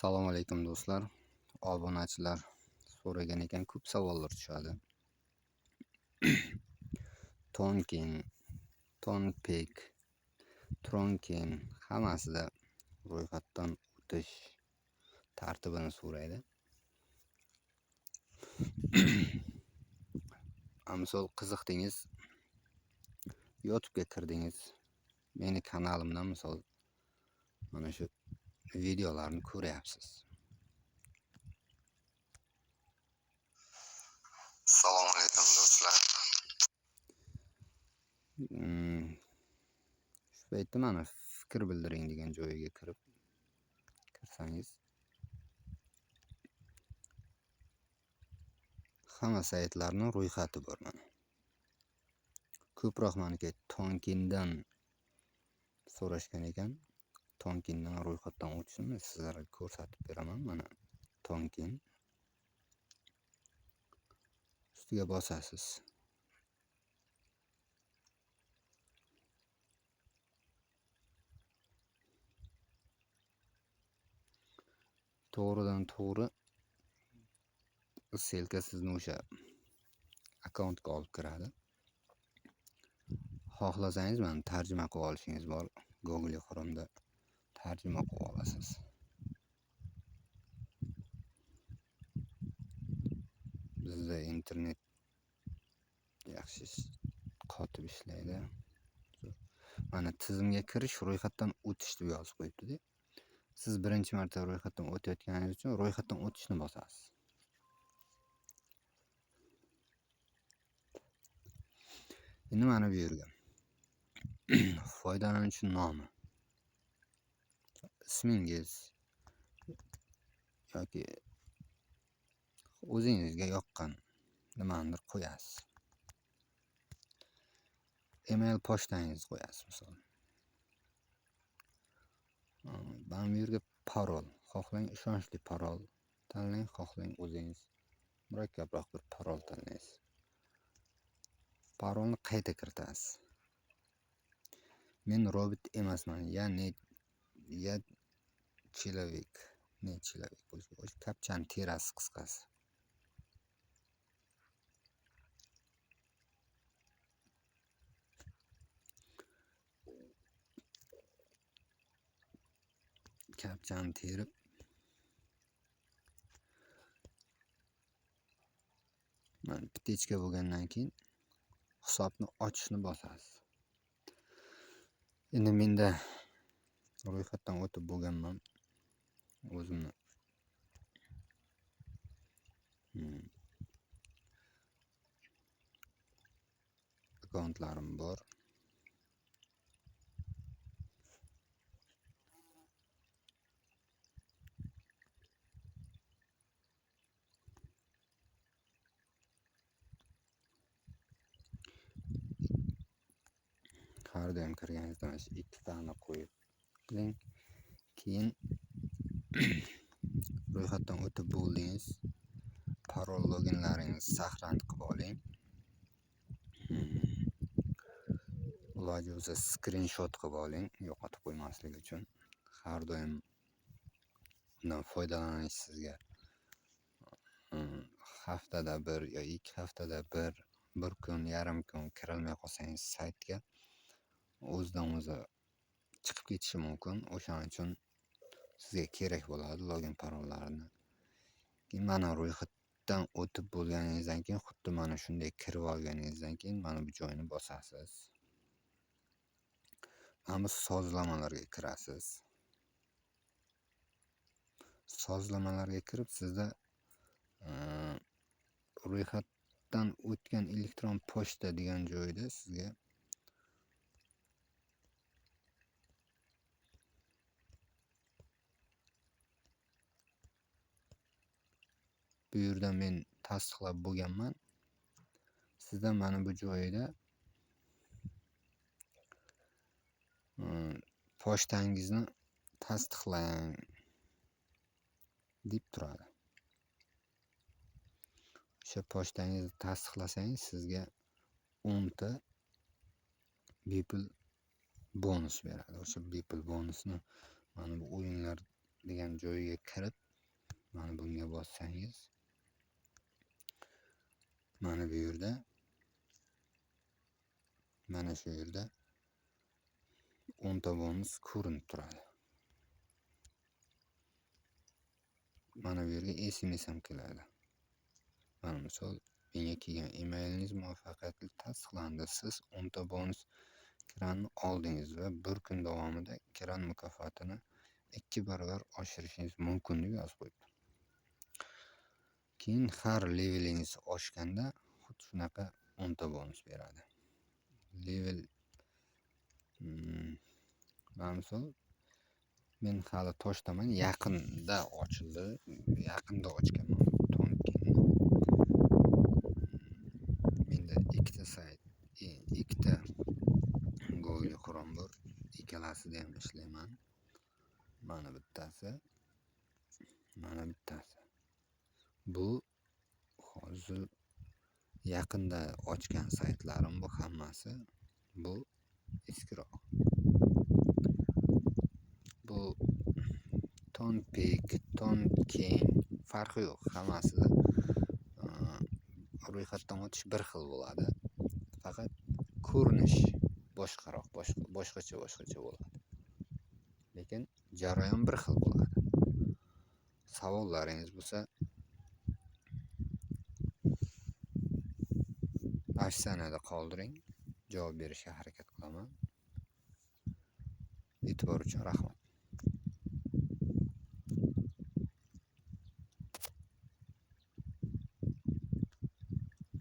Assalomu alaykum do'stlar. Obunachilar so'ragan ekan, ko'p savollar tushadi. Tonkin, Tonpek, Tronkin hammasida ro'yxatdan o'tish tartibini so'raydi. Misol qiziqdingiz, YouTube'ga kirdingiz. Meni kanalimdan misol mana shu videolarni ko'ryapsiz. Assalomu alaykum do'stlar. Shu paytda mana fikr bildiring degan joyiga kirsangiz hamma saytlarning ro'yxati bor mana. Ko'proq maniki Tonkindan so'rashgan ekan. Tonkindan ro'yxatdan o'tishni sizlarga ko'rsatib beraman. Mana Tonkin ustiga bosasiz. To'g'ridan to'g'ri ссылка sizni o'sha akkauntga olib kiradi. Xohlasangiz mana tarjima qilib olishingiz bor. Google Chrome'da tarjima qilib olasiz. Bizda internet yaxshi qotib ishlaydi. Mana tizimga kirish, ro'yxatdan o'tish deb yozib qo'yibdi-da. Siz birinchi marta ro'yxatdan o'tayotganingiz uchun ro'yxatdan o'tishni bosasiz. Endi mana bu yerga foydalanuvchi nomi, ismingiz yoki o'zingizga yoqqan nimanidir qo'yasiz. Email pochtangizni qo'yasiz misol. Mana bu yerga parol, xohlang ishonchli parol tanlang, xohlang o'zingiz murakkabroq bir parol tanlaysiz. Parolni qayta kiritasiz. Men robot emasman, ya'ni ya человек, ne человек bo'lsa, o'sha kapchani terasiz qisqasi. Kapchani terib mana птичка bo'lgandan keyin hisobni ochishni bosasiz. Endi menda ro'yxatdan o'tib bo'lganman. O'zimni akkauntlarim bor. Har doim kirganingizda mana shu ikkitani qo'yib qiling. Keyin ro'yxatdan o'tib bo'ldingiz. Parol loginlaringizni saqlanib qilib oling. Iloji bo'lsa skrinshot qilib oling, yo'qotib qo'ymaslik uchun. Har doim undan foydalanish sizga haftada bir yo 2 haftada bir kun, yarim kun kirilmay qolsangiz saytga o'zidan o'zi chiqib ketishi mumkin. O'shaning uchun sizga kerak bo'ladi login parollarni. Keyin mana ro'yxatdan o'tib bo'lganingizdan keyin xuddi mana shunday kirib olganingizdan keyin mana bu joyni bosasiz. Mana bu sozlamalarga kirasiz. Sozlamalarga kirib sizda ro'yxatdan o'tgan elektron pochta degan joyda sizga bu yerda men tasdiqlab bo'lganman. Sizda mana bu joyda pochtangizni tasdiqlang deb turadi. O'sha pochtangizni tasdiqlasangiz sizga 10 ta bepul bonus beradi. O'sha bepul bonusni mana bu o'yinlar degan joyiga kirib, mana bunga bossangiz, mana bu yerda, mana shu yerda 10 ta bonus ko'rinib turadi. Mana bu yerga SMS ham keladi. Mana misol menga kelgan emailingiz muvaffaqiyatli tasdiqlandi. Siz 10 ta bonus kranni oldingiz va bir kun davomida kran mukofotini 2 barobar oshirishingiz mumkin deb yozib qo'yibdi. Keyin har levelingiz oshganda xuddi shunaqa 10 ta bonus beradi. Level mana misol men hali toshdaman, yaqinda ochildi, yaqinda ochganman Tonkinni. Menda ikkita sayt, ikkita Google Chrome bor, ikkalasida ham ishlayman. Mana bittasi, mana bittasi. Bu hozir yaqinda ochgan saytlarim bu hammasi, bu eskiroq. Bu Tonpik, Tonking farqi yo'q, hammasida ro'yxatdan o'tish bir xil bo'ladi. Faqat ko'rinish boshqaroq, boshqacha bo'ladi. Lekin jarayon bir xil bo'ladi. Savollaringiz bo'lsa opsiyanada qoldiring, javob berishga harakat qilaman. E'tibor uchun rahmat.